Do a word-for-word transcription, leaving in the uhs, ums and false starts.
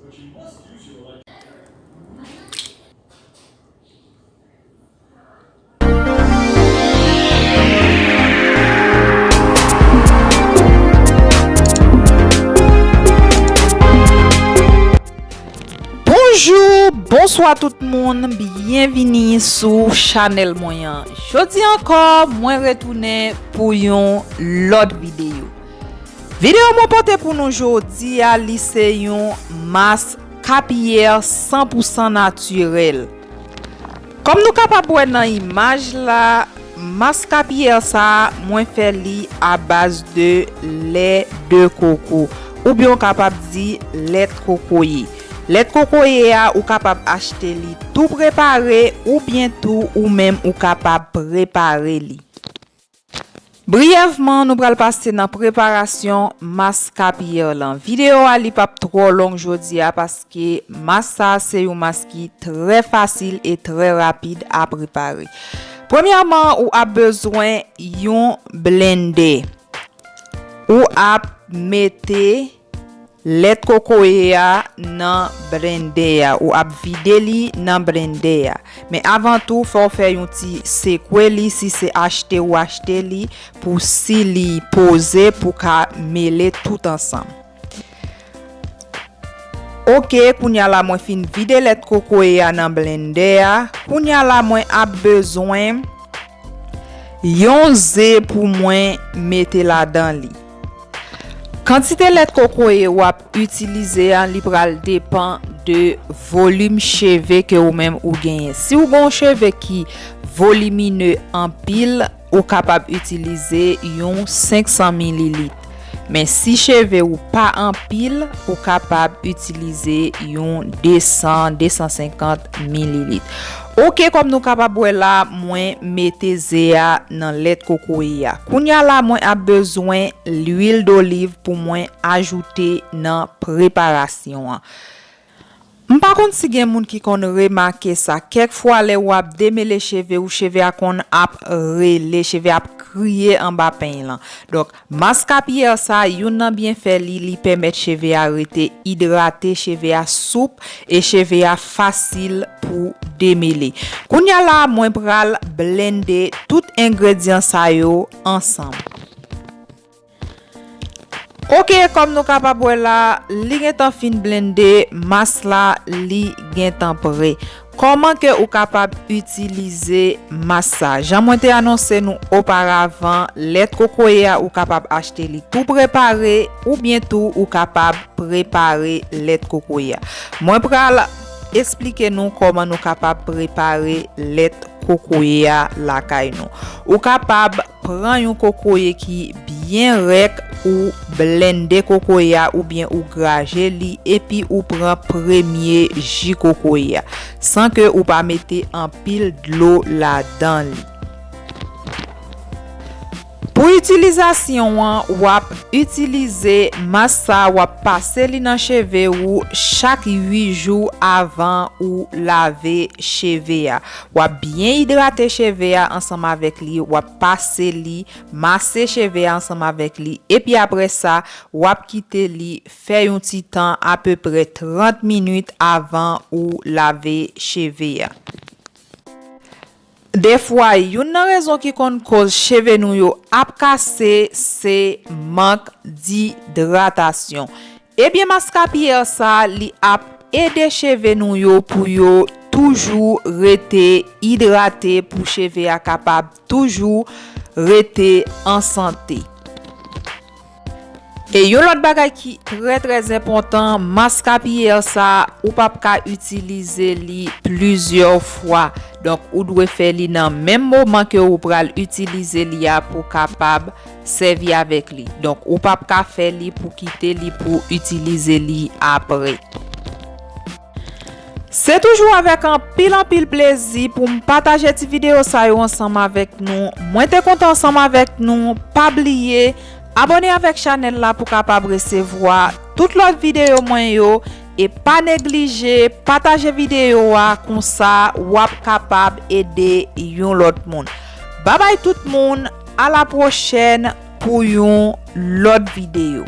Bonjou, bonswa tout moun, byenvini sou chanèl mwen an. Jodi ankò, mwen retounen pou yon lòt videyo. Videyo mwen pote pou nou jodi a, li se yon mas kapiyè san pou san natirèl. Kòm nou kapab wè nan imaj la, mas kapiyè sa a, mwen fè li a baz de lè de koko, oubyen w kapab di lèt kokoye. Lèt kokoye a, ou kapab achte li tou prepare, oubyen tou ou menm ou kapab prepare li. Briyèvman, nou pral pase nan preparasyon mas kapiyè lan. Videyo a, li p ap twò long jodi a, paske mas sa a se yon mas ki trè fasil e trè rapid a prepare. Premyèman, ou ap bezwen yon blendè. Ou ap mete lèt kokoye a nan blendè a. Ou ap vide li nan blendè a. Men avan tou, fò w fè yon ti sekwe li, si se achte ou achte li, pou si li poze, pou ka mele tout ansanm. Oke, kounye a la mwen fin vide lèt kokoye a nan blendè a. Kounye a la mwen ap bezwen yon ze pou mwen mete ladan li. Kantite lèt kokoye w ap itilize a, li pral depan de volim cheve ke ou menm ou genyen. Si w gen yon cheve ki volimine anpil, ou kapab itilize yon senk san mililit. Men si cheve ou pa anpil, ou kapab itilize yon de san, de san senkant mililit. Oke, kòm nou kapab wè la, mwen mete ze a nan lèt kokoye a. Kounye a la, mwen ap bezwen lwil doliv pou mwen ajoute nan preparasyon an. M pa konn si gen moun ki konn remake sa. Kèk fwa, lè w ap demele cheve ou, cheve a konn ap rele, cheve a ap kriye anba peny lan. Donk, mas kapiyè sa, youn nan byenfè li, li pèmèt cheve a rete idrate, cheve a soup e cheve a fasil pou demele. Kounye a la, mwen pral blende tout engredyan sa yo ansanm. Oke, kòm nou kapab wè la, li gentan fin blende, mas la, li gentan prè. Kòman ke ou kapab itilize mas sa? Jan mwen te anonse nou oparavan, lèt kokoye a, ou kapab achte li tou prepare, oubyen tou ou kapab prepare lèt kokoye a. Mwen pral esplike nou kòman nou kapab prepare lèt kokoye a lakay nou. Ou kapab pran yon kokoye ki byen rèk, ou blende kokoye a oubyen ou graje li, epi ou pran premye ji kokoye a, san ke ou pa mete anpil dlo ladan li. Pou itilizasyon an, w ap itilize mas sa, w ap pase li nan cheve ou chak uit jou avan ou lave cheve a. W ap byen idrate cheve a ansanm avèk li, w ap pase li, mase cheve a ansanm avèk li, epi apre sa, w ap kite li fè yon ti tan, apeprè trant minit avan ou lave cheve a. Defwa, youn nan rezon ki konn koz cheve nou yo ap kase, se mank didratasyon. Ebyen, mas kapiyè sa, li ap ede cheve nou yo pou yo toujou rete idrate, pou cheve a kapab toujou rete an sante. E yon lòt bagay ki trè, trè enpòtan, mas kapiyè sa, ou p ap ka itilize li plizyè fwa. Donk, ou dwe fè li nan menm moman ke ou pral itilize li a pou kapab sèvi avèk li. Donk, ou p ap ka fè li pou kite li pou itilize li apre. Se toujou avèk anpil, anpil plezi pou m pataje ti videyo sa yo ansanm avèk nou. Mwen te kontan ansanm avèk nou. Pa bliye, abòne avèk chanèl la pou kapab resevwa tout lòt videyo mwen yo. E pa neglije pataje videyo a, konsa w ap kapab ede yon lòt moun. Babay tout moun, a la pwochèn pou yon lòt videyo.